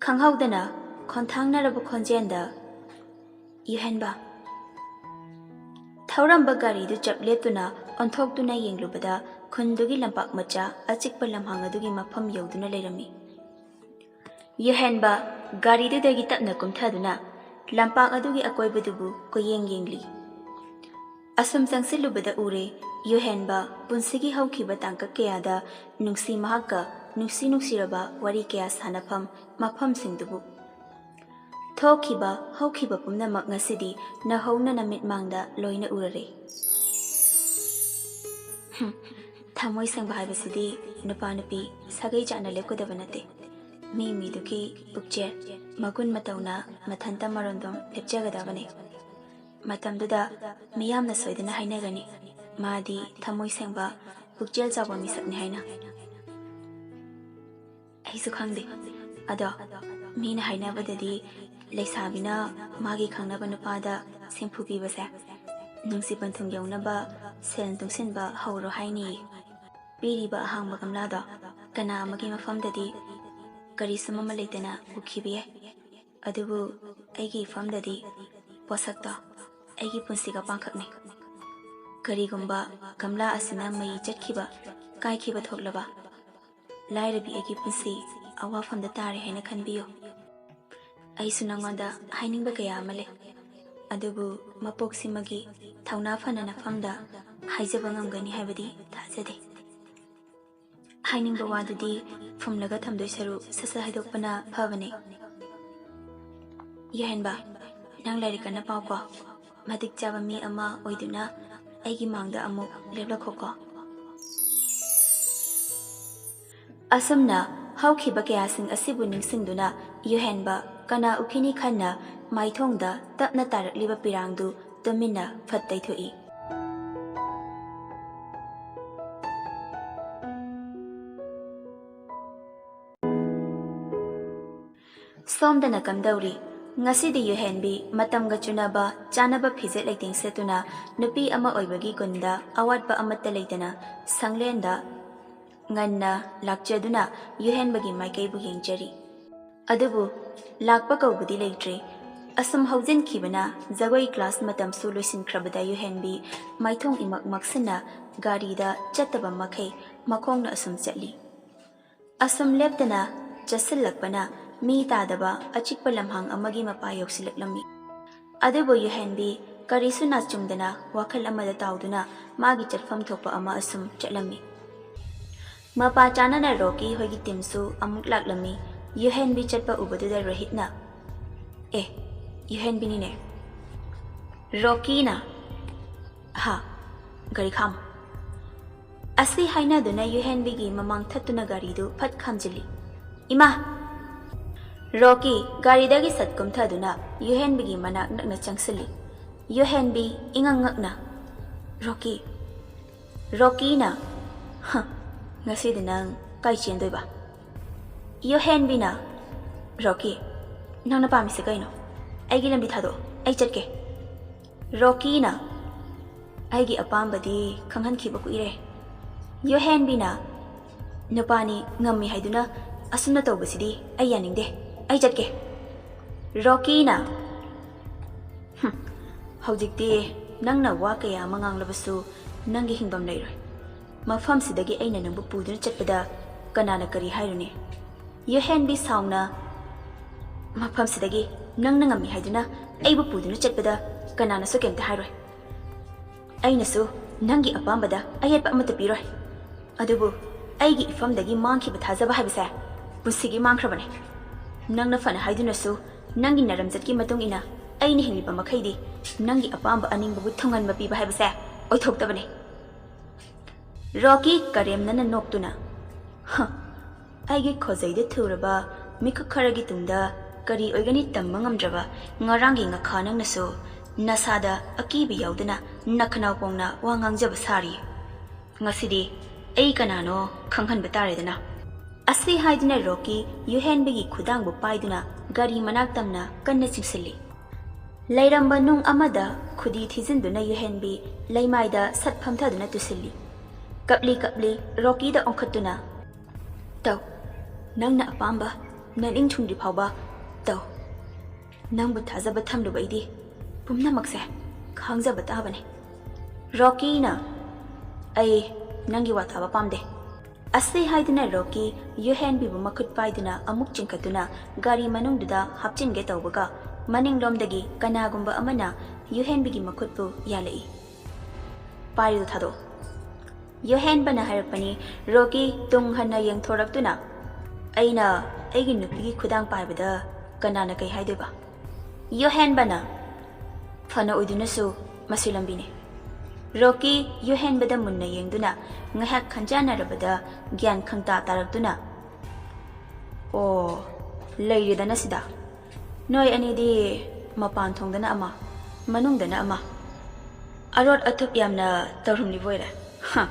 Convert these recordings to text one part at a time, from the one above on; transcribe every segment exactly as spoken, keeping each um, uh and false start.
ꯈꯪꯍꯧꯗꯅ ꯈꯣꯟꯊꯥꯡꯅꯔꯕ ꯈꯣꯟꯖꯦꯜꯗ, "ꯌꯨꯍꯦꯟꯕ!" ꯊꯧꯔꯝꯕ ꯒꯥꯔꯤꯗꯨ ꯆꯞ ꯂꯦꯞꯇꯨꯅ ꯑꯣꯟꯊꯣꯛꯇꯨꯅ ꯌꯦꯡꯂꯨꯕꯗ, ꯈꯨꯟꯗꯨꯒꯤ ꯂꯝꯄꯥꯛ ꯃꯆꯥ ꯑꯆꯤꯛꯄ ꯂꯝꯍꯥꯡ ꯑꯗꯨꯒꯤ ꯃꯐꯝ ꯌꯧꯗꯨꯅ ꯂꯩꯔꯝꯃꯤ꯫ ꯌꯨꯍꯦꯟꯕ ꯒꯥꯔꯤꯗꯨꯗꯒꯤ ꯇꯞꯅ ꯀꯨꯝꯊꯗꯨꯅ ꯂꯝꯄꯥꯛ ꯑꯗꯨꯒꯤ ꯑꯀꯣꯏꯕꯗꯨꯕꯨ ꯀꯣꯏꯌꯦꯡ ꯌꯦꯡꯂꯤ꯫ ꯑꯁꯨꯝ ꯆꯪꯁꯤꯜꯂꯨꯕꯗ ꯎꯔꯦ, ꯌꯨꯍꯦꯟꯕ ꯄꯨꯟꯁꯤꯒꯤ ꯍꯧꯈꯤꯕ ꯇꯥꯡꯀꯛ ꯀꯌꯥꯗ ꯅꯨꯡꯁꯤ ꯃꯍꯥꯛꯀ ꯅꯨꯡꯁꯤ ꯅꯨꯡꯁꯤꯔꯕ ꯋꯥꯔꯤ ꯀꯌꯥ ꯁꯥꯟꯅꯐꯝ ꯃꯐꯝꯁꯤꯡꯗꯨꯕꯨ꯫ ꯊꯣꯛꯈꯤꯕ, ꯍꯧꯈꯤꯕ ꯄꯨꯝꯅꯃꯛ ꯉꯁꯤꯗꯤ ꯅꯧꯍꯧꯅ ꯅꯃꯤꯠꯃꯥꯡꯗ ꯂꯣꯏꯅ ꯎꯔꯔꯦ꯫ ꯍꯨꯝ, ꯊꯃꯣꯏ ꯁꯦꯡꯕ ꯍꯥꯏꯕꯁꯤꯗꯤ ꯅꯨꯄꯥ ꯅꯨꯄꯤ ꯁꯥꯒꯩ ꯆꯥꯅ ꯂꯦꯞꯀꯗꯕ ꯅꯠꯇꯦ꯫ ꯃꯤ ꯃꯤꯗꯨꯒꯤ ꯄꯨꯛꯆꯦꯜ, ꯃꯒꯨꯟ ꯃꯇꯧꯅ ꯃꯊꯟꯇ ꯃꯔꯣꯝꯗꯣꯝ ꯂꯦꯞꯆꯒꯗꯕꯅꯤ꯫ ꯃꯇꯝꯗꯨꯗ ꯃꯤꯌꯥꯝꯅ ꯁꯣꯏꯗꯅ ꯍꯥꯏꯅꯒꯅꯤ, "ꯃꯥꯗꯤ ꯊꯃꯣꯏ ꯁꯦꯡꯕ, ꯄꯨꯛꯆꯦꯜ ꯆꯥꯎꯕ ꯃꯤꯁꯛꯅꯤ" ꯍꯥꯏꯅ꯫ ꯑꯩꯁꯨ ꯈꯪꯗꯦ꯫ ꯑꯗꯣ ꯃꯤꯅ ꯍꯥꯏꯅꯕꯗꯗꯤ ꯂꯩꯁꯥꯕꯤꯅ ꯃꯥꯒꯤ ꯈꯪꯅꯕ ꯅꯨꯄꯥꯗ ꯁꯦꯝꯐꯨ ꯄꯤꯕꯁꯦ ꯅꯨꯡꯁꯤ ꯄꯟꯊꯨꯡ ꯌꯧꯅꯕ ꯁꯦꯜ ꯇꯨꯡꯁꯤꯟꯕ ꯍꯧꯔꯣ ꯍꯥꯏꯅꯤꯌꯦ꯫ ꯄꯤꯔꯤꯕ ꯑꯍꯥꯡꯕ ꯒꯝꯂꯥꯗꯣ ꯀꯅꯥ ꯑꯃꯒꯤ ꯃꯐꯝꯗꯗꯤ ꯀꯔꯤꯁꯨ ꯑꯃ ꯂꯩꯇꯅ ꯎꯈꯤꯕ ꯌꯥꯏ, ꯑꯗꯨꯕꯨ ꯑꯩꯒꯤ ꯏꯐꯝꯗꯗꯤ ꯄꯣꯠꯁꯛꯇꯣ ꯑꯩꯒꯤ ꯄꯨꯟꯁꯤꯒ ꯄꯥꯡꯈꯛꯅꯤ꯫ ꯀꯔꯤꯒꯨꯝꯕ ꯒꯝꯂꯥ ꯑꯁꯤꯅ ꯃꯩ ꯆꯠꯈꯤꯕ, ꯀꯥꯏꯈꯤꯕ ꯊꯣꯛꯂꯕ, ꯂꯥꯏꯔꯕꯤ ꯑꯩꯒꯤ ꯄꯨꯟꯁꯤ ꯑꯋꯥꯐꯝꯗ ꯇꯥꯔꯦ ꯍꯥꯏꯅ ꯈꯟꯕꯤꯌꯨ꯫ ꯑꯩꯁꯨ ꯅꯉꯣꯟꯗ ꯍꯥꯏꯅꯤꯡꯕ ꯀꯌꯥ ꯑꯃ ꯂꯩ, ꯑꯗꯨꯕꯨ ꯃꯄꯣꯛꯁꯤꯃꯒꯤ ꯊꯧꯅꯥ ꯐꯅ ꯅꯐꯝꯗ ꯍꯥꯏꯖꯕ ꯉꯝꯒꯅꯤ ꯍꯥꯏꯕꯗꯤ ꯊꯥꯖꯗꯦ꯫ ꯍꯥꯏꯅꯤꯡꯕ ꯋꯥꯗꯨꯗꯤ ꯐꯨꯝꯂꯒ ꯊꯝꯗꯣꯏ ꯁꯔꯨꯛ ꯁꯠ ꯁꯠ ꯍꯥꯏꯗꯣꯛꯄꯅ ꯐꯕꯅꯦ꯫ ꯌꯥꯍꯦꯟꯕ, ꯅꯪ ꯂꯥꯏꯔꯤꯛ ꯀꯟꯅ ꯄꯥꯎꯀꯣ꯫ ꯃꯇꯤꯛ ꯆꯥꯕ ꯃꯤ ꯑꯃ ꯑꯣꯏꯗꯨꯅ ꯑꯩꯒꯤ ꯃꯥꯡꯗ ꯑꯃꯨꯛ ꯂꯦꯞꯂꯛꯈꯣꯀꯣ꯫ ꯑꯁꯨꯝꯅ ꯍꯧꯈꯤꯕ ꯀꯌꯥꯁꯤꯡ ꯑꯁꯤꯕꯨ ꯅꯤꯡꯁꯤꯡꯗꯨꯅ ꯌꯨꯍꯦꯟꯕ ꯀꯅꯥ ꯎꯈꯤꯅꯤ ꯈꯟꯅ ꯃꯥꯏꯊꯣꯡꯗ ꯇꯞꯅ ꯇꯥꯔꯛꯂꯤꯕ ꯄꯤꯔꯥꯡꯗꯨ ꯇꯨꯃꯤꯟꯅ ꯐꯠ ꯇꯩꯊꯣꯛꯏ꯫ ꯁꯣꯝꯗꯅ ꯀꯝꯗꯧꯔꯤ? ꯉꯁꯤꯗꯤ ꯌꯨꯍꯦꯟꯕꯤ ꯃꯇꯝꯒ ꯆꯨꯅꯕ ꯆꯥꯅꯕ ꯐꯤꯖꯦꯠ ꯂꯩꯇꯦꯡ ꯁꯦꯠꯇꯨꯅ ꯅꯨꯄꯤ ꯑꯃ ꯑꯣꯏꯕꯒꯤ ꯒꯨꯟꯗ ꯑꯋꯥꯠꯄ ꯑꯃꯠꯇ ꯂꯩꯇꯅ ꯁꯪꯂꯦꯟꯗ ꯉꯟꯅ ꯂꯥꯛꯆꯗꯨꯅ ꯌꯨꯍꯦꯟꯕꯒꯤ ꯃꯥꯏꯀꯩꯕꯨ ꯌꯦꯡꯖꯔꯤ꯫ ꯑꯗꯨꯕꯨ ꯂꯥꯛꯄ ꯀꯧꯕꯗꯤ ꯂꯩꯇ꯭ꯔꯦ꯫ ꯑꯁꯨꯝ ꯍꯧꯖꯤꯟꯈꯤꯕꯅ ꯖꯒꯣꯏ ꯀ꯭ꯂꯥꯁ ꯃꯇꯝꯁꯨ ꯂꯣꯏꯁꯤꯟꯈ꯭ꯔꯕꯗ ꯌꯨꯍꯦꯟꯕꯤ ꯃꯥꯏꯊꯣꯡ ꯏꯃꯛ ꯃꯛꯁꯤꯟꯅ ꯒꯥꯔꯤꯗ ꯆꯠꯇꯕ ꯃꯈꯩ ꯃꯈꯣꯡꯅ ꯑꯁꯨꯝ ꯆꯠꯂꯤ꯫ ꯑꯁꯨꯝ ꯂꯦꯞꯇꯅ ꯆꯠꯁꯤꯜꯂꯛꯄꯅ ꯃꯤ ꯇꯥꯗꯕ ꯑꯆꯤꯛꯄ ꯂꯝꯍꯥꯡ ꯑꯃꯒꯤ ꯃꯄꯥ ꯌꯧꯁꯤꯜꯂꯛꯂꯝꯃꯤ꯫ ꯑꯗꯨꯕꯨ ꯌꯨꯍꯦꯟꯕꯤ ꯀꯔꯤꯁꯨ ꯅꯥꯆꯨꯡꯗꯅ ꯋꯥꯈꯜ ꯑꯃꯗ ꯇꯥꯎꯗꯨꯅ ꯃꯥꯒꯤ ꯆꯠꯐꯝ ꯊꯣꯛꯄ ꯑꯃ ꯑꯁꯨꯝ ꯆꯠꯂꯝꯃꯤ꯫ ꯃꯄꯥ ꯆꯥꯅꯅ ꯔꯣꯀꯤ ꯍꯣꯏꯒꯤ ꯇꯤꯝꯁꯨ ꯑꯃꯨꯛ ꯂꯥꯛꯂꯝꯃꯤ꯫ ꯌꯨꯍꯦꯟꯕꯤ ꯆꯠꯄ ꯎꯕꯗꯨꯗ ꯔꯣꯍꯤꯠꯅ, "ꯑꯦ, ꯌꯨꯍꯦꯟꯕꯤꯅꯤꯅꯦ꯫" ꯔꯣꯀꯤꯅ, "ꯍꯥ, ꯒꯥꯔꯤ ꯈꯥꯝ꯫" ꯑꯁꯤ ꯍꯥꯏꯅꯗꯨꯅ ꯌꯨꯍꯦꯟꯕꯤꯒꯤ ꯃꯃꯥꯡ ꯊꯠꯇꯨꯅ ꯒꯥꯔꯤꯗꯨ ꯐꯠ ꯈꯥꯝꯖꯤꯜꯂꯤ꯫ "ꯏꯃꯥ!" ꯔꯣꯀꯤ ꯒꯥꯔꯤꯗꯒꯤ ꯁꯠ ꯀꯨꯝꯊꯗꯨꯅ ꯌꯨꯍꯦꯟꯕꯤꯒꯤ ꯃꯅꯥꯛ ꯅꯛꯅ ꯆꯪꯁꯤꯜꯂꯤ꯫ ꯌꯨꯍꯦꯟꯕꯤ ꯏꯉꯛ ꯉꯛꯅ, "ꯔꯣꯀꯤ꯫" ꯔꯣꯀꯤꯅ, "ꯍ, ꯉꯁꯤꯗꯤ ꯅꯪ ꯀꯥꯏ ꯆꯦꯟꯗꯣꯏꯕ?" ꯌꯨꯍꯦꯟꯕꯤꯅ, "ꯔꯣꯀꯤ, ꯅꯪꯅ ꯄꯥꯝꯃꯤꯁꯦ ꯀꯩꯅꯣ? ꯑꯩꯒꯤ ꯂꯝꯕꯤ ꯊꯥꯗꯣꯛꯑꯣ, ꯑꯩ ꯆꯠꯀꯦ꯫" ꯔꯣꯀꯤꯅ, "ꯑꯩꯒꯤ ꯑꯄꯥꯝꯕꯗꯤ ꯈꯪꯍꯟꯈꯤꯕ ꯀꯨꯏꯔꯦ꯫" ꯌꯨꯍꯦꯟꯕꯤꯅ, "ꯅꯨꯄꯥꯅꯤ ꯉꯝꯃꯤ ꯍꯥꯏꯗꯨꯅ ꯑꯁꯨꯝꯅ ꯇꯧꯕꯁꯤꯗꯤ ꯑꯩ ꯌꯥꯅꯤꯡꯗꯦ, ꯑꯩ ꯆꯠꯀꯦ꯫" ꯔꯣꯀꯤꯅ, "ꯍꯨꯝ, ꯍꯧꯖꯤꯛꯇꯤ ꯅꯪꯅ ꯋꯥ ꯀꯌꯥ ꯑꯃ ꯉꯥꯡꯂꯕꯁꯨ ꯅꯪꯒꯤ ꯍꯤꯡꯐꯝ ꯂꯩꯔꯣꯏ꯫ ꯃꯐꯝꯁꯤꯗꯒꯤ ꯑꯩꯅ ꯅꯪꯕꯨ ꯄꯨꯗꯨꯅ ꯆꯠꯄꯗ ꯀꯅꯥꯅ ꯀꯔꯤ ꯍꯥꯏꯔꯨꯅꯤ?" ꯌꯨꯍꯦꯟꯕꯤ ꯁꯥꯎꯅ, "ꯃꯐꯝꯁꯤꯗꯒꯤ ꯅꯪꯅ ꯉꯝꯃꯤ ꯍꯥꯏꯗꯨꯅ ꯑꯩꯕꯨ ꯄꯨꯗꯨꯅ ꯆꯠꯄꯗ ꯀꯅꯥꯅꯁꯨ ꯀꯩꯝꯇ ꯍꯥꯏꯔꯣꯏ꯫ ꯑꯩꯅꯁꯨ ꯅꯪꯒꯤ ꯑꯄꯥꯝꯕꯗ ꯑꯌꯦꯠꯄ ꯑꯃꯠꯇ ꯄꯤꯔꯣꯏ꯫ ꯑꯗꯨꯕꯨ ꯑꯩꯒꯤ ꯏꯐꯝꯗꯒꯤ ꯃꯥꯡꯈꯤꯕ ꯊꯥꯖꯕ ꯍꯥꯏꯕꯁꯦ ꯄꯨꯟꯁꯤꯒꯤ ꯃꯥꯡꯈ꯭ꯔꯕꯅꯦ꯫ ꯅꯪꯅ ꯐꯅ ꯍꯥꯏꯗꯨꯅꯁꯨ ꯅꯪꯒꯤ ꯅꯔꯝꯆꯠꯀꯤ ꯃꯇꯨꯡ ꯏꯟꯅ ꯑꯩꯅ ꯍꯤꯡꯂꯤꯕ ꯃꯈꯩꯗꯤ ꯅꯪꯒꯤ ꯑꯄꯥꯝꯕ ꯑꯅꯤꯡꯕꯕꯨ ꯊꯨꯡꯍꯟꯕ ꯄꯤꯕ ꯍꯥꯏꯕꯁꯦ ꯑꯣꯏꯊꯣꯛꯇꯕꯅꯦ꯫" ꯔꯣꯀꯤ ꯀꯔꯦꯝꯅꯅ ꯅꯣꯛꯇꯨꯅ, "ꯍ, ꯑꯩꯒꯤ ꯈꯣꯖꯩꯗ ꯊꯨꯔꯕ ꯃꯤꯀꯨꯞ ꯈꯔꯒꯤ ꯇꯨꯡꯗ ꯀꯔꯤ ꯑꯣꯏꯒꯅꯤ ꯇꯝꯕ ꯉꯝꯗ꯭ꯔꯕ ꯉꯔꯥꯡꯒꯤ ꯉꯥꯈꯥ ꯅꯪꯅꯁꯨ ꯅꯁꯥꯗ ꯑꯀꯤꯕ ꯌꯥꯎꯗꯅ ꯅꯈꯅꯥꯎ ꯄꯣꯡꯅ ꯋꯥ ꯉꯥꯡꯖꯕ ꯁꯥꯔꯤ꯫ ꯉꯁꯤꯗꯤ ꯑꯩ ꯀꯅꯥꯅꯣ ꯈꯪꯍꯟꯕ ꯇꯥꯔꯦꯗꯅ꯫" ꯑꯁꯤ ꯍꯥꯏꯗꯨꯅ ꯔꯣꯀꯤ ꯌꯨꯍꯦꯟꯕꯤꯒꯤ ꯈꯨꯗꯥꯡꯕꯨ ꯄꯥꯏꯗꯨꯅ ꯒꯥꯔꯤ ꯃꯅꯥꯛ ꯇꯝꯅ ꯀꯟꯅ ꯆꯤꯡꯁꯤꯜꯂꯤ꯫ ꯂꯩꯔꯝꯕ ꯅꯨꯡ ꯑꯃꯗ ꯈꯨꯗꯤ ꯊꯤꯖꯤꯟꯗꯨꯅ ꯌꯨꯍꯦꯟꯕꯤ ꯂꯩꯃꯥꯏꯗ ꯁꯠ ꯐꯝꯊꯗꯨꯅ ꯇꯨꯁꯤꯜꯂꯤ꯫ ꯀꯞꯂꯤ ꯀꯞꯂꯤ ꯔꯣꯀꯤꯗ ꯑꯣꯟꯈꯠꯇꯨꯅ, "ꯇꯧ, ꯅꯪꯅ ꯑꯄꯥꯝꯕ ꯅꯅꯤꯡ ꯊꯨꯡꯗ꯭ꯔꯤ ꯐꯥꯎꯕ ꯇꯧ꯫ ꯅꯪꯕꯨ ꯊꯥꯖꯕ ꯊꯝꯂꯨꯕ ꯑꯩꯗꯤ ꯄꯨꯝꯅꯃꯛꯁꯦ ꯈꯪꯖꯕ ꯇꯥꯕꯅꯤ꯫ ꯔꯣꯀꯤꯅ, "ꯑꯩ ꯅꯪꯒꯤ ꯋꯥ ꯇꯥꯕ ꯄꯥꯝꯗꯦ"꯫ ꯑꯁꯤ ꯍꯥꯏꯗꯨꯅ ꯔꯣꯀꯤ ꯌꯨꯍꯦꯟꯕꯤꯕꯨ ꯃꯈꯨꯠ ꯄꯥꯏꯗꯨꯅ ꯑꯃꯨꯛ ꯆꯤꯡꯈꯠꯇꯨꯅ ꯒꯥꯔꯤ ꯃꯅꯨꯡꯗꯨꯗ ꯍꯥꯞꯆꯤꯟꯒꯦ ꯇꯧꯕꯒ, ꯃꯅꯤꯡꯂꯣꯝꯗꯒꯤ ꯀꯅꯥꯒꯨꯝꯕ ꯑꯃꯅ ꯌꯨꯍꯦꯟꯕꯤꯒꯤ ꯃꯈꯨꯠꯄꯨ ꯌꯥꯜꯂꯛꯏ꯫ "ꯄꯥꯏꯔꯤꯗꯨ ꯊꯥꯗꯣꯛꯑꯣ"꯫ ꯌꯣꯍꯦꯟꯕꯅ ꯍꯥꯏꯔꯛꯄꯅꯤ꯫ ꯔꯣꯀꯤ ꯇꯨꯡ ꯍꯟꯅ ꯌꯦꯡꯊꯣꯔꯛꯇꯨꯅ, "ꯑꯩꯅ ꯑꯩꯒꯤ ꯅꯨꯄꯤꯒꯤ ꯈꯨꯗꯥꯡ ꯄꯥꯏꯕꯗ ꯀꯅꯥꯅ ꯀꯩ ꯍꯥꯏꯗꯣꯏꯕ?" ꯌꯣꯍꯦꯟꯕꯅ, "ꯐꯅ ꯑꯣꯏꯗꯨꯅꯁꯨ ꯃꯁꯤ ꯂꯝꯕꯤꯅꯤ"꯫ ꯔꯣꯀꯤ ꯌꯣꯍꯦꯟꯕꯗ ꯃꯨꯟꯅ ꯌꯦꯡꯗꯨꯅ ꯉꯥꯏꯍꯥꯛ ꯈꯟꯖꯥꯟꯅꯔꯕꯗ ꯒ꯭ꯌꯥꯟ ꯈꯪꯇꯥ ꯇꯥꯔꯛꯇꯨꯅ, "ꯑꯣ, ꯂꯩꯔꯦꯗꯅ ꯁꯤꯗ꯫ ꯅꯣꯏ ꯑꯅꯤꯗꯤ ꯃꯄꯥꯟ ꯊꯣꯡꯗꯅ ꯑꯃ, ꯃꯅꯨꯡꯗꯅ ꯑꯃ꯫ ꯑꯔꯣꯠ ꯑꯊꯨꯞ ꯌꯥꯝꯅ ꯇꯧꯔꯝꯂꯤꯕ ꯑꯣꯏꯔꯦ꯫ ꯍ,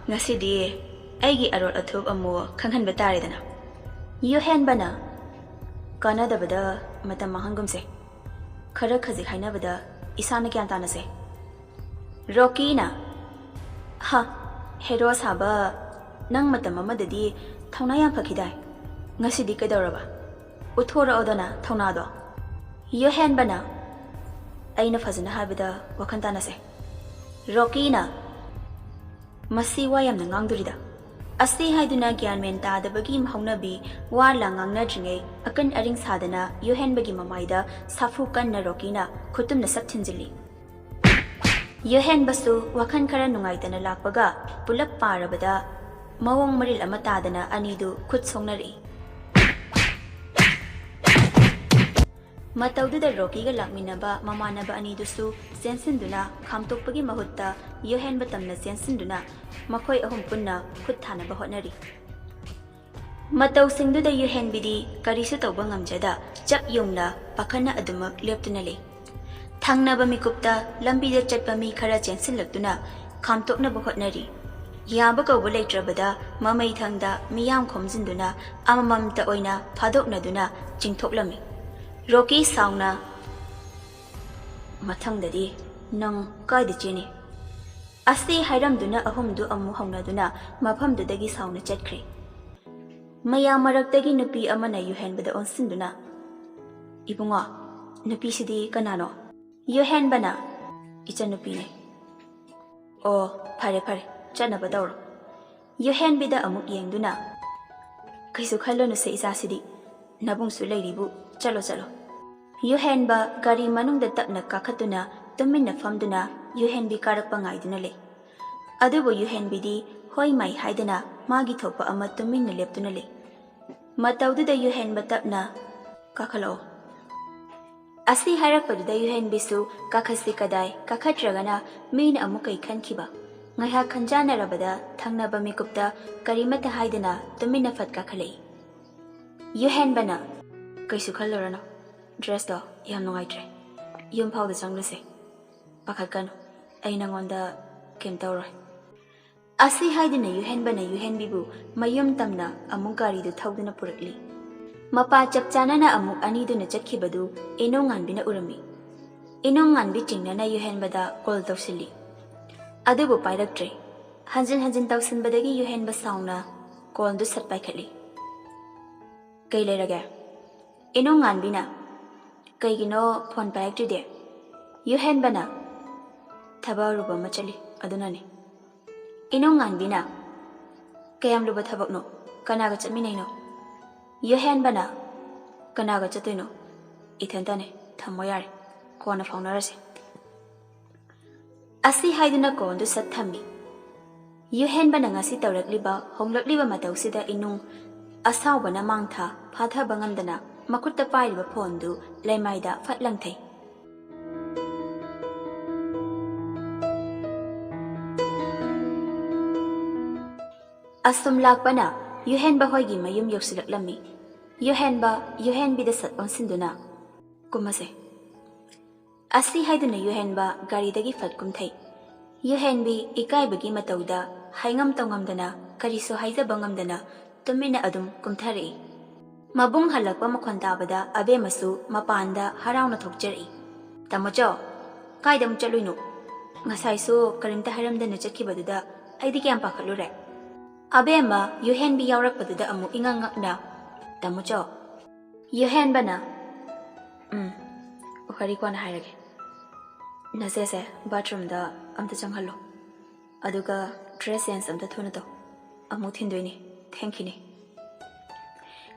ꯉꯁꯤꯗꯤ ꯑꯩꯒꯤ ꯑꯔꯣꯠ ꯑꯊꯨꯞ ꯑꯃꯨꯛ ꯈꯪꯍꯟꯕ ꯇꯥꯔꯦꯗꯅ"꯫ ꯌꯨꯍꯦꯟꯕꯅ, "ꯀꯥꯟꯅꯗꯕꯗ ꯃꯇꯝ ꯃꯥꯡꯍꯟꯒꯨꯝꯁꯦ꯫ ꯈꯔ ꯈꯖꯤꯛ ꯍꯥꯏꯅꯕꯗ ꯏꯁꯥꯅ ꯒ꯭ꯌꯥꯟ ꯇꯥꯅꯁꯦ"꯫ ꯔꯣꯀꯤꯅ, "ꯍ, ꯍꯦꯔꯣ ꯁꯥꯕ, ꯅꯪ ꯃꯇꯝ ꯑꯃꯗꯗꯤ ꯊꯧꯅꯥ ꯌꯥꯝ ꯐꯈꯤꯗꯥꯏ꯫ ꯉꯁꯤꯗꯤ ꯀꯩꯗꯧꯔꯕ? ꯎꯠꯊꯣꯔꯛꯑꯣꯗꯅ ꯊꯧꯅꯥꯗꯣ"꯫ ꯌꯣꯍꯦꯟꯕꯅ, "ꯑꯩꯅ ꯐꯖꯅ ꯍꯥꯏꯕꯗ ꯋꯥꯈꯜ ꯇꯥꯅꯁꯦ"꯫ ꯔꯣꯀꯤꯅ, "ꯃꯁꯤ ꯋꯥ ꯌꯥꯝꯅ ꯉꯥꯡꯗꯣꯔꯤꯗ"꯫ ꯑꯁꯤ ꯍꯥꯏꯗꯨꯅ ꯒ꯭ꯌꯥꯟ ꯃꯦꯟ ꯇꯥꯗꯕꯒꯤ ꯍꯧꯅꯕꯤ ꯋꯥ ꯂꯥꯡ ꯉꯥꯡꯅꯗ꯭ꯔꯤꯉꯩ ꯑꯀꯟ ꯑꯔꯤꯡ ꯁꯥꯗꯅ ꯌꯣꯍꯦꯟꯕꯒꯤ ꯃꯃꯥꯏꯗ ꯁꯥꯐꯨ ꯀꯟꯅ ꯔꯣꯀꯤꯅ ꯈꯨꯇꯨꯝꯅ ꯁꯠ ꯊꯤꯟꯖꯤꯜꯂꯤ꯫ ꯌꯣꯍꯦꯟꯕꯁꯨ ꯋꯥꯈꯜ ꯈꯔ ꯅꯨꯡꯉꯥꯏꯇꯅ ꯂꯥꯛꯄꯒ ꯄꯨꯂꯞ ꯄꯥꯔꯕꯗ ꯃꯑꯣꯡ ꯃꯔꯤꯜ ꯑꯃ ꯇꯥꯗꯅ ꯑꯅꯤꯗꯨ ꯈꯨꯠ ꯁꯣꯛꯅꯔꯛꯏ꯫ ꯃꯇꯧꯗꯨꯗ ꯔꯣꯀꯤꯒ ꯂꯥꯛꯃꯤꯟꯅꯕ ꯃꯃꯥꯟꯅꯕ ꯑꯅꯤꯗꯨꯁꯨ ꯆꯦꯟꯁꯤꯟꯗꯨꯅ ꯈꯥꯝꯇꯣꯛꯄꯒꯤ ꯃꯍꯨꯠꯇ ꯌꯣꯍꯦꯟꯕ ꯇꯝꯅ ꯆꯦꯟꯁꯤꯟꯗꯨꯅ ꯃꯈꯣꯏ ꯑꯍꯨꯝ ꯄꯨꯟꯅ ꯈꯨꯠ ꯊꯥꯅꯕ ꯍꯣꯠꯅꯔꯤ꯫ ꯃꯇꯧꯁꯤꯡꯗꯨꯗ ꯌꯨꯍꯦꯟꯕꯤꯗꯤ ꯀꯔꯤꯁꯨ ꯇꯧꯕ ꯉꯝꯖꯗ ꯆꯞ ꯌꯨꯡꯅ ꯄꯥꯈꯠꯅ ꯑꯗꯨꯃꯛ ꯂꯦꯞꯇꯨꯅ ꯂꯩ꯫ ꯊꯪꯅꯕ ꯃꯤꯀꯨꯞꯇ ꯂꯝꯕꯤꯗ ꯆꯠꯄ ꯃꯤ ꯈꯔ ꯆꯦꯟꯁꯤꯜꯂꯛꯇꯨꯅ ꯈꯥꯝꯇꯣꯛꯅꯕ ꯍꯣꯠꯅꯔꯤ꯫ ꯌꯥꯕ ꯀꯧꯕ ꯂꯩꯇ꯭ꯔꯕꯗ ꯃꯃꯩꯊꯪꯗ ꯃꯤꯌꯥꯝ ꯈꯣꯝꯖꯤꯟꯗꯨꯅ ꯑꯃꯃꯝꯇ ꯑꯣꯏꯅ ꯐꯥꯗꯣꯛꯅꯗꯨꯅ ꯆꯤꯡꯊꯣꯛꯂꯝꯃꯤ꯫ ꯔꯣꯀꯤ ꯁꯥꯎꯅ, "ꯃꯊꯪꯗꯗꯤ ꯅꯪ ꯀꯥꯏꯗ ꯆꯦꯟꯅꯤ?" ꯑꯁꯤ ꯍꯥꯏꯔꯝꯗꯨꯅ ꯑꯍꯨꯝꯗꯨ ꯑꯃꯨꯛ ꯍꯧꯅꯗꯨꯅ ꯃꯐꯝꯗꯨꯗꯒꯤ ꯁꯥꯎꯅ ꯆꯠꯈ꯭ꯔꯦ꯫ ꯃꯌꯥꯝ ꯃꯔꯛꯇꯒꯤ ꯅꯨꯄꯤ ꯑꯃꯅ ꯌꯨꯍꯦꯟꯕꯗ ꯑꯣꯟꯁꯤꯟꯗꯨꯅ, "ꯏꯕꯨꯡꯉꯣ, ꯅꯨꯄꯤꯁꯤꯗꯤ ꯀꯅꯥꯅꯣ?" ꯌꯨꯍꯦꯟꯕꯅ, "ꯏꯆꯟꯅꯨꯄꯤꯅꯦ꯫" "ꯑꯣ, ꯐꯔꯦ ꯐꯔꯦ, ꯆꯠꯅꯕ ꯇꯧꯔꯣ꯫" ꯌꯨꯍꯦꯟꯕꯤꯗ ꯑꯃꯨꯛ ꯌꯦꯡꯗꯨꯅ, "ꯀꯩꯁꯨ ꯈꯜꯂꯨꯅꯨꯁꯦ ꯏꯆꯥꯁꯤꯗꯤ, ꯅꯕꯨꯡꯁꯨ ꯂꯩꯔꯤꯕꯨ, ꯆꯠꯂꯣ ꯆꯠꯂꯣ꯫" ꯌꯨꯍꯦꯟꯕ ꯒꯥꯔꯤ ꯃꯅꯨꯡꯗ ꯇꯞꯅ ꯀꯥꯈꯠꯇꯨꯅ ꯇꯨꯃꯤꯟꯅ ꯐꯝꯗꯨꯅ ꯌꯨꯍꯦꯟꯕꯤ ꯀꯥꯔꯛꯄ ꯉꯥꯏꯗꯨꯅ ꯂꯩ꯫ ꯑꯗꯨꯕꯨ ꯌꯨꯍꯦꯟꯕꯤꯗꯤ ꯍꯣꯏ ꯃꯥꯏ ꯍꯥꯏꯗꯅ ꯃꯥꯒꯤ ꯊꯣꯛꯄ ꯑꯃ ꯇꯨꯃꯤꯟꯅ ꯂꯦꯞꯇꯨꯅ ꯂꯩ꯫ ꯃꯇꯧꯗꯨꯗ ꯌꯨꯍꯦꯟꯕ ꯇꯞꯅ, "ꯀꯥꯈꯠꯂꯛꯑꯣ꯫" ꯑꯁꯤ ꯍꯥꯏꯔꯛꯄꯗꯨꯗ ꯌꯨꯍꯦꯟꯕꯤꯁꯨ ꯀꯥꯈꯠꯁꯤ ꯀꯗꯥꯏ, ꯀꯥꯈꯠꯇ꯭ꯔꯒꯅ ꯃꯤꯅ ꯑꯃꯨꯛ ꯀꯩ ꯈꯟꯈꯤꯕ? ꯉꯥꯏꯍꯥꯛ ꯈꯟꯖꯥꯟꯅꯔꯕꯗ ꯊꯪꯅꯕ ꯃꯤꯀꯨꯞꯇ ꯀꯔꯤꯃꯠꯇ ꯍꯥꯏꯗꯅ ꯇꯨꯃꯤꯟꯅ ꯐꯠ ꯀꯥꯈꯠꯂꯛꯏ꯫ ꯌꯨꯍꯦꯟꯕꯅ, "ꯀꯩꯁꯨ ꯈꯜꯂꯨꯔꯅꯨ, ꯗ꯭ꯔꯦꯁꯇꯣ ꯌꯥꯝ ꯅꯨꯡꯉꯥꯏꯇ꯭ꯔꯦ꯫ ꯌꯨꯝ ꯐꯥꯎꯗ ꯆꯪꯂꯨꯁꯦ꯫ ꯄꯥꯈꯠꯀꯅꯨ, ꯑꯩ ꯅꯉꯣꯟꯗ ꯀꯩꯝ ꯇꯧꯔꯣꯏ꯫" ꯑꯁꯤ ꯍꯥꯏꯗꯨꯅ ꯌꯨꯍꯦꯟꯕꯅ ꯌꯨꯍꯦꯟꯕꯤꯕꯨ ꯃꯌꯨꯝ ꯇꯝꯅ ꯑꯃꯨꯛ ꯒꯥꯔꯤꯗꯨ ꯊꯧꯗꯨꯅ ꯄꯨꯔꯛꯂꯤ꯫ ꯃꯄꯥ ꯆꯞ ꯆꯥꯅꯅ ꯑꯃꯨꯛ ꯑꯅꯤꯗꯨꯅ ꯆꯠꯈꯤꯕꯗꯨ ꯏꯅꯣꯡꯉꯥꯟꯕꯤꯅ ꯎꯔꯝꯃꯤ꯫ ꯏꯅꯣꯡꯉꯥꯟꯕꯤ ꯆꯤꯡꯅꯅ ꯌꯨꯍꯦꯟꯕꯗ ꯀꯣꯜ ꯇꯧꯁꯤꯜꯂꯤ꯫ ꯑꯗꯨꯕꯨ ꯄꯥꯏꯔꯛꯇ꯭ꯔꯦ꯫ ꯍꯟꯖꯤꯟ ꯍꯟꯖꯤꯟ ꯇꯧꯁꯤꯟꯕꯗꯒꯤ ꯌꯨꯍꯦꯟꯕ ꯁꯥꯎꯅ ꯀꯣꯜꯗꯨ ꯁꯠ ꯄꯥꯏꯈꯠꯂꯤ꯫ "ꯀꯩ ꯂꯩꯔꯒꯦ?" ꯏꯅꯣꯡꯉꯥꯟꯕꯤꯅ, "ꯀꯩꯒꯤꯅꯣ ꯐꯣꯟ ꯄꯥꯏꯔꯛꯇ꯭ꯔꯤꯗꯤ?" ꯌꯨꯍꯦꯟꯕꯅ, "ꯊꯕꯛ ꯑꯔꯨꯕ ꯑꯃ ꯆꯠꯂꯤ, ꯑꯗꯨꯅꯅꯤ꯫" ꯏꯅꯣꯡꯉꯥꯟꯕꯤꯅ, "ꯀꯌꯥꯝ ꯂꯨꯕ ꯊꯕꯛꯅꯣ? ꯀꯅꯥꯒ ꯆꯠꯃꯤꯟꯅꯩꯅꯣ?" ꯌꯨꯍꯦꯟꯕꯅ, "ꯀꯅꯥꯒ ꯆꯠꯇꯣꯏꯅꯣ? ꯏꯊꯟꯇꯅꯦ, ꯊꯝꯃꯣ ꯌꯥꯔꯦ, ꯀꯣꯟꯅ ꯐꯥꯎꯅꯔꯁꯦ꯫" ꯑꯁꯤ ꯍꯥꯏꯗꯨꯅ ꯀꯣꯟꯗꯨ ꯁꯠ ꯊꯝꯃꯤ꯫ ꯌꯨꯍꯦꯟꯕꯅ ꯉꯁꯤ ꯇꯧꯔꯛꯂꯤꯕ ꯍꯣꯡꯂꯛꯂꯤꯕ ꯃꯇꯧꯁꯤꯗ ꯏꯅꯨꯡ ꯑꯁꯥꯎꯕꯅ ꯃꯥꯡꯊꯥ ꯐꯥꯊꯕ ꯉꯝꯗꯅ ꯃꯈꯨꯠꯇ ꯄꯥꯏꯔꯤꯕ ꯐꯣꯟꯗꯨ ꯂꯩꯃꯥꯏꯗ ꯐꯠ ꯂꯪꯊꯩ꯫ ꯑꯁꯨꯝ ꯂꯥꯛꯄꯅ ꯌꯨꯍꯦꯟꯕ ꯍꯣꯏꯒꯤ ꯃꯌꯨꯝ ꯌꯧꯁꯤꯜꯂꯛꯂꯝꯃꯤ꯫ ꯌꯨꯍꯦꯟꯕ ꯌꯨꯍꯦꯟꯕꯤꯗ ꯁꯠ ꯑꯣꯟꯁꯤꯟꯗꯨꯅ, "ꯀꯨꯝꯃꯁꯦ꯫" ꯑꯁꯤ ꯍꯥꯏꯗꯨꯅ ꯌꯨꯍꯦꯟꯕ ꯒꯥꯔꯤꯗꯒꯤ ꯐꯠ ꯀꯨꯝꯊꯩ꯫ ꯌꯨꯍꯦꯟꯕꯤ ꯏꯀꯥꯏꯕꯒꯤ ꯃꯇꯧꯗ ꯍꯥꯏꯉꯝ ꯇꯧꯉꯝꯗꯅ, ꯀꯔꯤꯁꯨ ꯍꯥꯏꯖꯕ ꯉꯝꯗꯅ ꯇꯨꯃꯤꯟꯅ ꯑꯗꯨꯝ ꯀꯨꯝꯊꯔꯛꯏ꯫ ꯃꯕꯨꯡ ꯍꯜꯂꯛꯄ ꯃꯈꯣꯟ ꯇꯥꯕꯗ ꯑꯕꯦꯝꯃꯁꯨ ꯃꯄꯥꯟꯗ ꯍꯔꯥꯎꯅ ꯊꯣꯛꯆꯔꯛꯏ꯫ "ꯇꯥꯃꯣꯆꯧ, ꯀꯥꯏꯗ ꯑꯃꯨꯛ ꯆꯠꯂꯨꯏꯅꯣ? ꯉꯁꯥꯏꯁꯨ ꯀꯔꯤꯝꯇ ꯍꯥꯏꯔꯝꯗꯅ ꯆꯠꯈꯤꯕꯗꯨꯗ ꯑꯩꯗꯤ ꯀꯌꯥꯝ ꯄꯥꯈꯠꯂꯨꯔꯦ꯫" ꯑꯕꯦꯝꯃ ꯌꯨꯍꯦꯟꯕꯤ ꯌꯥꯎꯔꯛꯄꯗꯨꯗ ꯑꯃꯨꯛ ꯏꯉꯛ ꯉꯛꯅ, "ꯇꯥꯃꯣꯆꯧ?" ꯌꯨꯍꯦꯟꯕꯅ, "ꯎꯝ, ꯋꯥꯔꯤ ꯀꯣꯟꯅ ꯍꯥꯏꯔꯒꯦ꯫ ꯅꯆꯦꯁꯦ ꯕꯥꯊꯔꯨꯝꯗ ꯑꯝꯇ ꯆꯪꯍꯜꯂꯣ꯫ ꯑꯗꯨꯒ ꯗ꯭ꯔꯦꯁ ꯆꯦꯟꯖ ꯑꯝꯇ ꯊꯨꯅ ꯇꯧ꯫ ꯑꯃꯨꯛ ꯊꯤꯟꯗꯣꯏꯅꯤ, ꯊꯦꯡꯈꯤꯅꯤ꯫"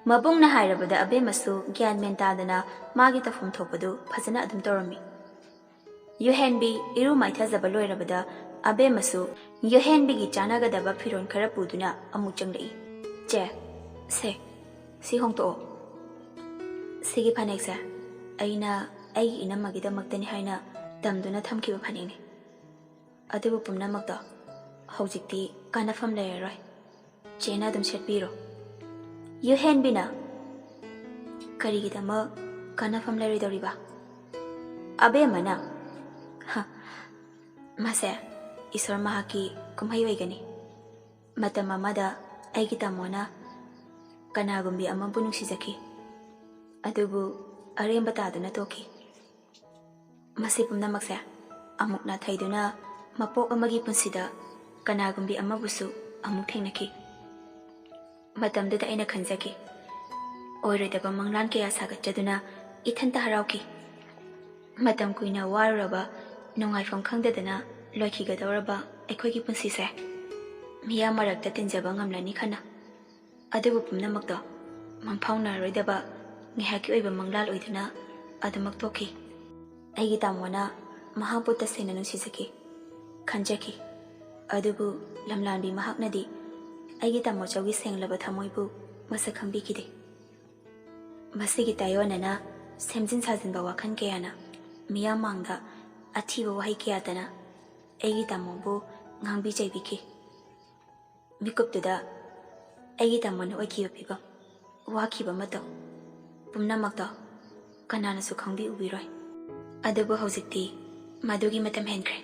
ꯃꯕꯨꯡꯅ ꯍꯥꯏꯔꯕꯗ ꯑꯕꯦꯝꯃꯁꯨ ꯒ꯭ꯌꯥꯟ ꯃꯦꯟ ꯇꯥꯗꯅ ꯃꯥꯒꯤ ꯇꯧꯐꯝ ꯊꯣꯛꯄꯗꯨ ꯐꯖꯅ ꯑꯗꯨꯝ ꯇꯧꯔꯝꯃꯤ꯫ ꯌꯨꯍꯦꯟꯕꯤ ꯏꯔꯨ ꯃꯥꯏꯊꯖꯕ ꯂꯣꯏꯔꯕꯗ ꯑꯕꯦꯝꯃꯁꯨ ꯌꯨꯍꯦꯟꯕꯤꯒꯤ ꯆꯥꯟꯅꯒꯗꯕ ꯐꯤꯔꯣꯜ ꯈꯔ ꯄꯨꯗꯨꯅ ꯑꯃꯨꯛ ꯆꯪꯂꯛꯏ꯫ "ꯆꯦ, ꯁꯦ, ꯁꯤ ꯍꯣꯡꯗꯣꯛꯑꯣ꯫ ꯁꯤꯒꯤ ꯐꯅꯦꯛꯁꯦ ꯑꯩꯅ ꯑꯩꯒꯤ ꯏꯅꯝꯃꯒꯤꯗꯃꯛꯇꯅꯤ ꯍꯥꯏꯅ ꯇꯝꯗꯨꯅ ꯊꯝꯈꯤꯕ ꯐꯅꯦꯛꯅꯤ꯫ ꯑꯗꯨꯕꯨ ꯄꯨꯝꯅꯃꯛꯇꯣ ꯍꯧꯖꯤꯛꯇꯤ ꯀꯥꯟꯅꯐꯝ ꯂꯩꯔꯔꯣꯏ꯫ ꯆꯦꯅ ꯑꯗꯨꯝ ꯁꯦꯠꯄꯤꯔꯣ꯫" ꯌꯨꯍꯦꯟꯕꯤꯅ, "ꯀꯔꯤꯒꯤꯗꯃꯛ ꯀꯥꯟꯅꯐꯝ ꯂꯩꯔꯣꯏꯗꯧꯔꯤꯕ?" ꯑꯕꯦꯝꯃꯅ, "ꯍ, ꯃꯁꯦ ꯏꯁꯣꯔ ꯃꯍꯥꯛꯀꯤ ꯀꯨꯝꯍꯩ ꯑꯣꯏꯒꯅꯤ꯫ ꯃꯇꯝ ꯑꯃꯗ ꯑꯩꯒꯤ ꯇꯥꯃꯣꯅ ꯀꯅꯥꯒꯨꯝꯕꯤ ꯑꯃꯕꯨ ꯅꯨꯡꯁꯤꯖꯈꯤ, ꯑꯗꯨꯕꯨ ꯑꯔꯦꯝꯕ ꯇꯥꯗꯨꯅ ꯇꯣꯛꯈꯤ꯫ ꯃꯁꯤ ꯄꯨꯝꯅꯃꯛꯁꯦ ꯑꯃꯨꯛ ꯅꯥꯊꯩꯗꯨꯅ ꯃꯄꯣꯛ ꯑꯃꯒꯤ ꯄꯨꯟꯁꯤꯗ ꯀꯅꯥꯒꯨꯝꯕꯤ ꯑꯃꯕꯨꯁꯨ ꯑꯃꯨꯛ ꯊꯦꯡꯅꯈꯤ꯫ ꯃꯇꯝꯗꯨꯗ ꯑꯩꯅ ꯈꯟꯖꯈꯤ, ꯑꯣꯏꯔꯣꯏꯗꯕ ꯃꯪꯂꯥꯟ ꯀꯌꯥ ꯁꯥꯒꯠꯆꯗꯨꯅ ꯏꯊꯟꯇ ꯍꯔꯥꯎꯈꯤ꯫ ꯃꯇꯝ ꯀꯨꯏꯅ ꯋꯥꯔꯨꯔꯕ, ꯅꯨꯡꯉꯥꯏꯐꯝ ꯈꯪꯗꯗꯅ ꯂꯣꯏꯈꯤꯒꯗꯧꯔꯕ ꯑꯩꯈꯣꯏꯒꯤ ꯄꯨꯟꯁꯤꯁꯦ ꯃꯤꯌꯥꯝ ꯃꯔꯛꯇ ꯇꯤꯟꯖꯕ ꯉꯝꯂꯅꯤ ꯈꯟꯅ꯫ ꯑꯗꯨꯕꯨ ꯄꯨꯝꯅꯃꯛꯇꯣ ꯃꯪꯐꯥꯎꯅꯔꯔꯣꯏꯗꯕ ꯉꯥꯏꯍꯥꯛꯀꯤ ꯑꯣꯏꯕ ꯃꯪꯂꯥꯟ ꯑꯣꯏꯗꯨꯅ ꯑꯗꯨꯃꯛ ꯊꯣꯛꯈꯤ꯫ ꯑꯩꯒꯤ ꯇꯥꯃꯣꯅ ꯃꯍꯥꯛꯄꯨ ꯇꯁꯦꯡꯅ ꯅꯨꯡꯁꯤꯖꯈꯤ, ꯈꯟꯖꯈꯤ꯫ ꯑꯗꯨꯕꯨ ꯂꯝꯂꯥꯟꯕꯤ ꯃꯍꯥꯛꯅꯗꯤ ꯑꯩꯒꯤ ꯇꯥꯃꯣꯆꯧꯒꯤ ꯁꯦꯡꯂꯕ ꯊꯃꯣꯏꯕꯨ ꯃꯁꯛ ꯈꯪꯕꯤꯈꯤꯗꯦ꯫ ꯃꯁꯤꯒꯤ ꯇꯥꯏꯑꯣꯟꯅꯅ ꯁꯦꯝꯖꯤꯟ ꯁꯥꯖꯤꯟꯕ ꯋꯥꯈꯜ ꯀꯌꯥꯅ ꯃꯤꯌꯥꯝ ꯃꯥꯡꯗ ꯑꯊꯤꯕ ꯋꯥꯍꯩ ꯀꯌꯥꯇꯅ ꯑꯩꯒꯤ ꯇꯥꯃꯣꯕꯨ ꯉꯥꯡꯕꯤ ꯆꯩꯕꯤꯈꯤ꯫ ꯃꯤꯀꯨꯞꯇꯨꯗ ꯑꯩꯒꯤ ꯇꯥꯃꯣꯅ ꯑꯣꯏꯈꯤꯕ ꯐꯤꯕꯝ, ꯋꯥꯈꯤꯕ ꯃꯇꯧ ꯄꯨꯝꯅꯃꯛꯇꯣ ꯀꯅꯥꯅꯁꯨ ꯈꯪꯕꯤ ꯎꯕꯤꯔꯣꯏ꯫ ꯑꯗꯨꯕꯨ ꯍꯧꯖꯤꯛꯇꯤ ꯃꯗꯨꯒꯤ ꯃꯇꯝ ꯍꯦꯟꯈ꯭ꯔꯦ꯫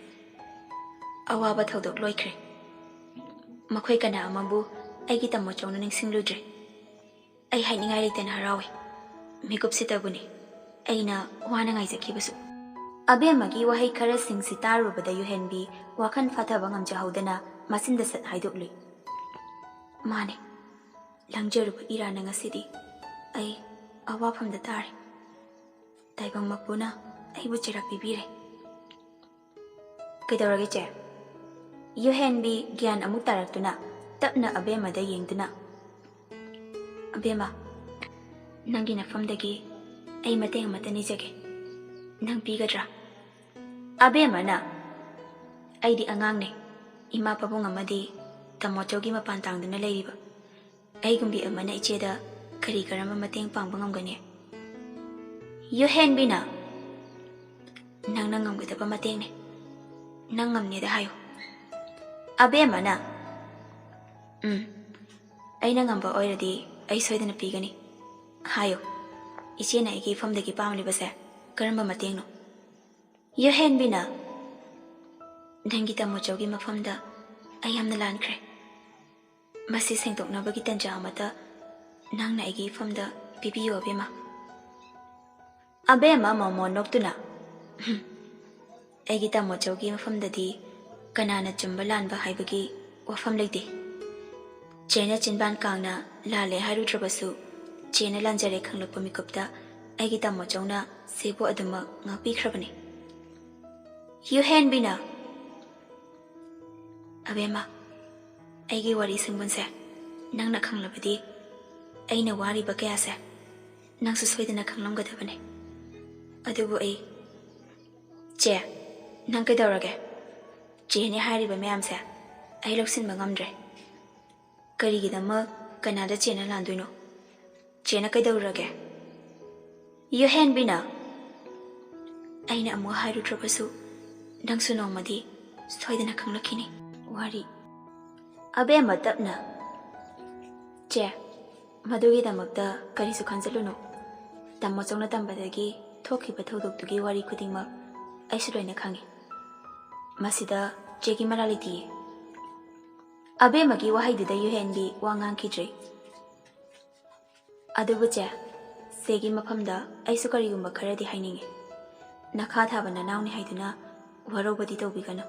ꯑꯋꯥꯕ ꯊꯧꯗꯣꯛ ꯂꯣꯏꯈ꯭ꯔꯦ꯫ ꯃꯈꯣꯏ ꯀꯅꯥ ꯑꯃꯕꯨ ꯑꯩꯒꯤ ꯇꯥꯃꯣꯆꯧꯅ ꯅꯤꯡꯁꯤꯡꯂꯨꯗ꯭ꯔꯦ꯫ ꯑꯩ ꯍꯥꯏꯅꯤꯡꯉꯥꯏ ꯂꯩꯇꯅ ꯍꯔꯥꯎꯏ꯫ ꯃꯤꯀꯨꯞꯁꯤꯇꯕꯨꯅꯤ ꯑꯩꯅ ꯋꯥꯅ ꯉꯥꯏꯖꯈꯤꯕꯁꯨ꯫" ꯑꯕꯦꯝꯃꯒꯤ ꯋꯥꯍꯩ ꯈꯔꯁꯤꯡꯁꯤ ꯇꯥꯔꯨꯕꯗ ꯌꯨꯍꯦꯟꯕꯤ ꯋꯥꯈꯜ ꯐꯥꯊꯕ ꯉꯝꯖꯍꯧꯗꯅ ꯃꯆꯤꯟꯗ ꯁꯠ ꯍꯥꯏꯗꯣꯛꯂꯨꯏ꯫ ꯃꯥꯅꯦ, ꯂꯪꯖꯔꯨꯕ ꯏꯔꯥꯅ ꯉꯁꯤꯗꯤ ꯑꯩ ꯑꯋꯥꯐꯝꯗ ꯇꯥꯔꯦ꯫ ꯇꯥꯏꯕꯪ ꯃꯄꯨꯅ ꯑꯩꯕꯨ ꯆꯩꯔꯥꯛ ꯄꯤꯕꯤꯔꯦ꯫ ꯀꯩꯗꯧꯔꯒꯦ ꯆꯦ? ꯌꯨꯍꯦꯟꯕꯤ ꯒ꯭ꯌꯥꯟ ꯑꯃꯨꯛ ꯇꯥꯔꯛꯇꯨꯅ ꯇꯞꯅ ꯑꯕꯦꯝꯃꯗ ꯌꯦꯡꯗꯨꯅ, "ꯑꯕꯦꯝꯃ, ꯅꯪꯒꯤ ꯅꯐꯝꯗꯒꯤ ꯑꯩ ꯃꯇꯦꯡ ꯑꯃꯠꯇ ꯅꯤꯖꯒꯦ꯫ ꯅꯪ ꯄꯤꯒꯗ꯭ꯔꯥ?" ꯑꯕꯦꯝꯃꯅ, "ꯑꯩꯗꯤ ꯑꯉꯥꯡꯅꯦ, ꯏꯃꯥ ꯄꯥꯕꯨꯡ ꯑꯃꯗꯤ ꯇꯥꯃꯣꯆꯧꯒꯤ ꯃꯄꯥꯟ ꯇꯥꯡꯗꯨꯅ ꯂꯩꯔꯤꯕ꯫ ꯑꯩꯒꯨꯝꯕꯤ ꯑꯃꯅ ꯏꯆꯦꯗ ꯀꯔꯤ ꯀꯔꯝꯕ ꯃꯇꯦꯡ ꯄꯥꯡꯕ ꯉꯝꯒꯅꯤ?" ꯌꯨꯍꯦꯟꯕꯤꯅ, "ꯅꯪꯅ ꯉꯝꯒꯗꯕ ꯃꯇꯦꯡꯅꯦ꯫ ꯅꯪ ꯉꯝꯅꯦꯗ ꯍꯥꯏꯌꯨ꯫" ꯑꯕꯦꯝꯃꯅ, "ꯎꯝ, ꯑꯩꯅ ꯉꯝꯕ ꯑꯣꯏꯔꯗꯤ ꯑꯩ ꯁꯣꯏꯗꯅ ꯄꯤꯒꯅꯤ꯫ ꯍꯥꯏꯌꯨ, ꯏꯆꯦꯅ ꯑꯩꯒꯤ ꯏꯐꯝꯗꯒꯤ ꯄꯥꯝꯂꯤꯕꯁꯦ ꯀꯔꯝꯕ ꯃꯇꯦꯡꯅꯣ?" ꯌꯨꯍꯦꯟꯕꯤꯅ, "ꯅꯪꯒꯤ ꯇꯥꯃꯣꯆꯧꯒꯤ ꯃꯐꯝꯗ ꯑꯩ ꯌꯥꯝꯅ ꯂꯥꯟꯈ꯭ꯔꯦ꯫ ꯃꯁꯤ ꯁꯦꯡꯗꯣꯛꯅꯕꯒꯤ ꯇꯟꯖꯥ ꯑꯃꯠꯇ ꯅꯪꯅ ꯑꯩꯒꯤ ꯏꯐꯝꯗ ꯄꯤꯕꯤꯌꯨ, ꯑꯕꯦꯝꯃ꯫" ꯑꯕꯦꯝꯃ ꯃꯣꯃꯣꯟ ꯅꯣꯛꯇꯨꯅ, "ꯍꯨꯝ, ꯑꯩꯒꯤ ꯇꯥꯃꯣꯆꯧꯒꯤ ꯃꯐꯝꯗꯗꯤ ꯀꯅꯥꯅ ꯆꯨꯝꯕ ꯂꯥꯟꯕ ꯍꯥꯏꯕꯒꯤ ꯋꯥꯐꯝ ꯂꯩꯇꯦ꯫ ꯆꯦꯅ ꯆꯤꯟꯕꯥꯟ ꯀꯥꯡꯅ ꯂꯥꯜꯂꯦ ꯍꯥꯏꯔꯨꯗ꯭ꯔꯕꯁꯨ, ꯆꯦꯅ ꯂꯥꯟꯖꯔꯦ ꯈꯪꯂꯛꯄ ꯃꯤꯀꯨꯞꯇ ꯑꯩꯒꯤ ꯇꯥꯃꯣꯆꯧꯅ ꯆꯦꯕꯨ ꯑꯗꯨꯃꯛ ꯉꯥꯛꯄꯤꯈ꯭ꯔꯕꯅꯤ꯫" ꯌꯨꯍꯦꯟꯕꯤꯅ, "ꯑꯕꯦꯝꯃ, ꯑꯩꯒꯤ ꯋꯥꯔꯤ ꯁꯤꯡꯕꯨꯟꯁꯦ ꯅꯪꯅ ꯈꯪꯂꯕꯗꯤ, ꯑꯩꯅ ꯋꯥꯔꯤꯕ ꯀꯌꯥꯁꯦ ꯅꯪꯁꯨ ꯁꯣꯏꯗꯅ ꯈꯪꯂꯝꯒꯗꯕꯅꯤ꯫ ꯑꯗꯨꯕꯨ ꯑꯩ, ꯆꯦ, ꯅꯪ ꯀꯩꯗꯧꯔꯒꯦ? ꯆꯦꯅꯦ ꯍꯥꯏꯔꯤꯕ ꯃꯌꯥꯝꯁꯦ ꯑꯩ ꯂꯧꯁꯤꯟꯕ ꯉꯝꯗ꯭ꯔꯦ꯫ ꯀꯔꯤꯒꯤꯗꯃꯛ ꯀꯅꯥꯗ ꯆꯦꯅ ꯂꯥꯟꯗꯣꯏꯅꯣ? ꯆꯦꯅ ꯀꯩꯗꯧꯔꯒꯦ?" ꯌꯨꯍꯦꯟꯕꯤꯅ, "ꯑꯩꯅ ꯑꯃꯨꯛ ꯍꯥꯏꯔꯨꯗ꯭ꯔꯕꯁꯨ, ꯅꯪꯁꯨ ꯅꯣꯡꯃꯗꯤ ꯁꯣꯏꯗꯅ ꯈꯪꯂꯛꯈꯤꯅꯤ ꯋꯥꯔꯤ꯫" ꯑꯕꯦꯝꯃ ꯇꯞꯅ, "ꯆꯦ, ꯃꯗꯨꯒꯤꯗꯃꯛꯇ ꯀꯔꯤꯁꯨ ꯈꯟꯖꯤꯜꯂꯨꯅꯨ꯫ ꯇꯥꯃꯣꯆꯧꯅ ꯇꯝꯕꯗꯒꯤ ꯊꯣꯛꯈꯤꯕ ꯊꯧꯗꯣꯛꯇꯨꯒꯤ ꯋꯥꯔꯤ ꯈꯨꯗꯤꯡꯃꯛ ꯑꯩꯁꯨ ꯂꯣꯏꯅ ꯈꯪꯏ꯫ ꯃꯁꯤꯗ ꯆꯦꯒꯤ ꯃꯔꯥꯜ ꯂꯩꯇꯤꯌꯦ꯫" ꯑꯕꯦꯝꯃꯒꯤ ꯋꯥꯍꯩꯗꯨꯗ ꯌꯨꯍꯦꯟꯕꯤ ꯋꯥ ꯉꯥꯡꯈꯤꯗ꯭ꯔꯦ꯫ "ꯑꯗꯨꯕꯨ ꯆꯦ, ꯆꯦꯒꯤ ꯃꯐꯝꯗ ꯑꯩꯁꯨ ꯀꯔꯤꯒꯨꯝꯕ ꯈꯔꯗꯤ ꯍꯥꯏꯅꯤꯡꯏ꯫ ꯅꯈꯥ ꯊꯥꯕ ꯅꯅꯥꯎꯅꯤ ꯍꯥꯏꯗꯨꯅ ꯋꯥꯔꯧꯕꯗꯤ ꯇꯧꯕꯤꯒꯅꯨ꯫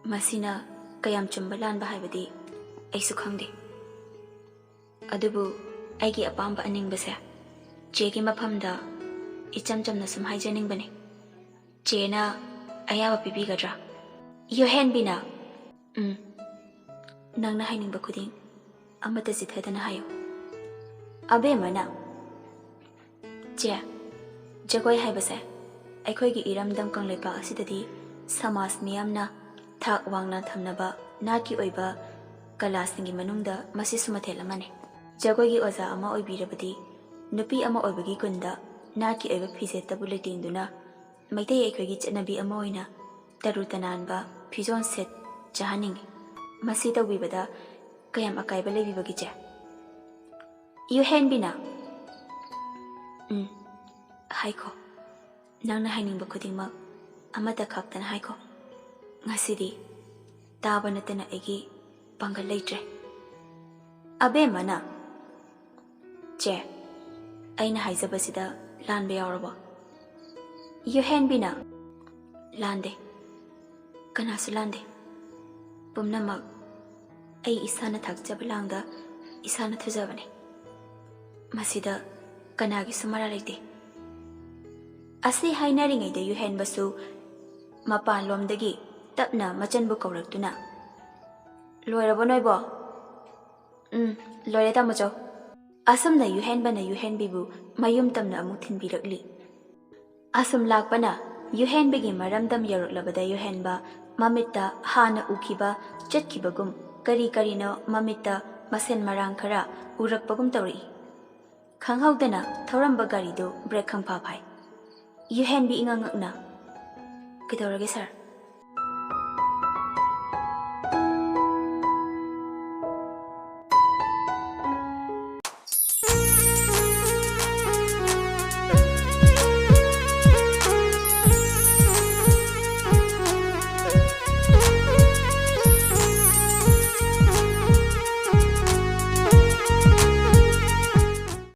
ꯃꯁꯤꯅ ꯀꯌꯥꯝ ꯆꯨꯝꯕ ꯂꯥꯟꯕ ꯍꯥꯏꯕꯗꯤ ꯑꯩꯁꯨ ꯈꯪꯗꯦ꯫ ꯑꯗꯨꯕꯨ ꯑꯩꯒꯤ ꯑꯄꯥꯝꯕ ꯑꯅꯤꯡꯕꯁꯦ ꯆꯦꯒꯤ ꯃꯐꯝꯗ ꯏꯆꯝ ꯆꯝꯅ ꯁꯨꯝ ꯍꯥꯏꯖꯅꯤꯡꯕꯅꯤ꯫ ꯆꯦꯅ ꯑꯌꯥꯕ ꯄꯤꯕꯤꯒꯗ꯭ꯔꯥ? ꯌꯨꯍꯦꯟꯕꯤꯅ, "ꯎꯝ, ꯅꯪꯅ ꯍꯥꯏꯅꯤꯡꯕ ꯈꯨꯗꯤꯡ ꯑꯃꯠꯇ ꯆꯤꯊꯗꯅ ꯍꯥꯏꯌꯨ꯫" ꯑꯕꯦꯝꯃꯅ, "ꯆꯦ, ꯖꯒꯣꯏ ꯍꯥꯏꯕꯁꯦ ꯑꯩꯈꯣꯏꯒꯤ ꯏꯔꯝꯗꯝ ꯀꯪꯂꯩꯄꯥꯛ ꯑꯁꯤꯗꯗꯤ ꯁꯃꯥꯖ ꯃꯤꯌꯥꯝꯅ ꯊꯥꯛ ꯋꯥꯡꯅ ꯊꯝꯅꯕ ꯅꯥꯠꯀꯤ ꯑꯣꯏꯕ ꯀꯂꯥꯁꯤꯡꯒꯤ ꯃꯅꯨꯡꯗ ꯃꯁꯤꯁꯨ ꯃꯊꯦꯜ ꯑꯃꯅꯤ꯫ ꯖꯒꯣꯏꯒꯤ ꯑꯣꯖꯥ ꯑꯃ ꯑꯣꯏꯕꯤꯔꯕꯗꯤ ꯅꯨꯄꯤ ꯑꯃ ꯑꯣꯏꯕꯒꯤ ꯒꯨꯟꯗ ꯅꯥꯠꯀꯤ ꯑꯣꯏꯕ ꯐꯤꯖꯦꯠꯇꯕꯨ ꯂꯩꯇꯦꯡꯗꯨꯅ ꯃꯩꯇꯩ ꯑꯩꯈꯣꯏꯒꯤ ꯆꯠꯅꯕꯤ ꯑꯃ ꯑꯣꯏꯅ ꯇꯔꯨ ꯇꯅꯥꯟꯕ ꯐꯤꯖꯣꯜ ꯁꯦꯠ ꯆꯥꯍꯟꯅꯤꯡꯏ꯫ ꯃꯁꯤ ꯇꯧꯕꯤꯕꯗ ꯀꯌꯥꯝ ꯑꯀꯥꯏꯕ ꯂꯩꯕꯤꯕꯒꯦ ꯆꯦ?" ꯌꯨꯍꯦꯟꯕꯤꯅ, "ꯎꯝ, ꯍꯥꯏꯈꯣ꯫ ꯅꯪꯅ ꯍꯥꯏꯅꯤꯡꯕ ꯈꯨꯗꯤꯡꯃꯛ ꯑꯃꯠꯇ ꯈꯥꯛꯇꯅ ꯍꯥꯏꯈꯣ꯫ ꯉꯁꯤꯗꯤ ꯇꯥꯕ ꯅꯠꯇꯅ ꯑꯩꯒꯤ ꯄꯥꯡꯒꯜ ꯂꯩꯇ꯭ꯔꯦ꯫" ꯑꯕꯦꯝꯃꯅ, "ꯆꯦ, ꯑꯩꯅ ꯍꯥꯏꯖꯕꯁꯤꯗ ꯂꯥꯟꯕ ꯌꯥꯎꯔꯕꯣ?" ꯌꯨꯍꯦꯟꯕꯤꯅ, "ꯂꯥꯟꯗꯦ, ꯀꯅꯥꯁꯨ ꯂꯥꯟꯗꯦ꯫ ꯄꯨꯝꯅꯃꯛ ꯑꯩ ꯏꯁꯥꯅ ꯊꯥꯛꯆꯕ ꯂꯥꯡꯗ ꯏꯁꯥꯅ ꯊꯨꯖꯕꯅꯤ꯫ ꯃꯁꯤꯗ ꯀꯅꯥꯒꯤꯁꯨ ꯃꯔꯥ ꯂꯩꯇꯦ꯫" ꯑꯁꯤ ꯍꯥꯏꯅꯔꯤꯉꯩꯗ ꯌꯨꯍꯦꯟꯕꯁꯨ ꯃꯄꯥꯟꯂꯣꯝꯗꯒꯤ ꯇꯞꯅ ꯃꯆꯟꯕꯨ ꯀꯧꯔꯛꯇꯨꯅ, "ꯂꯣꯏꯔꯕꯣ ꯅꯣꯏꯕꯣ?" "ꯎꯝ, ꯂꯣꯏꯔꯦ ꯇꯥꯃꯣꯆꯧ꯫" ꯑꯁꯨꯝꯅ ꯌꯨꯍꯦꯟꯕꯅ ꯌꯨꯍꯦꯟꯕꯤꯕꯨ ꯃꯌꯨꯝ ꯇꯝꯅ ꯑꯃꯨꯛ ꯊꯤꯟꯕꯤꯔꯛꯂꯤ꯫ ꯑꯁꯨꯝ ꯂꯥꯛꯄꯅ ꯌꯨꯍꯦꯟꯕꯒꯤ ꯃꯔꯝꯗꯝ ꯌꯧꯔꯛꯂꯕꯗ ꯌꯨꯍꯦꯟꯕ ꯃꯃꯤꯠꯇ ꯍꯥꯟꯅ ꯎꯈꯤꯕ ꯆꯠꯈꯤꯕꯒꯨꯝ ꯀꯔꯤ ꯀꯔꯤꯅꯣ ꯃꯃꯤꯠꯇ ꯃꯁꯦꯟ ꯃꯔꯥꯡ ꯈꯔ ꯎꯔꯛꯄꯒꯨꯝ ꯇꯧꯔꯛꯏ꯫ ꯈꯪꯍꯧꯗꯅ ꯊꯧꯔꯝꯕ ꯒꯥꯔꯤꯗꯨ ꯕ꯭ꯔꯦꯛ ꯈꯪꯐꯥ ꯐꯥꯏ꯫ ꯌꯨꯍꯦꯟꯕꯤ ꯏꯉꯛ ꯉꯛꯅ, "ꯀꯩꯗꯧꯔꯒꯦ ꯁꯥꯔ?"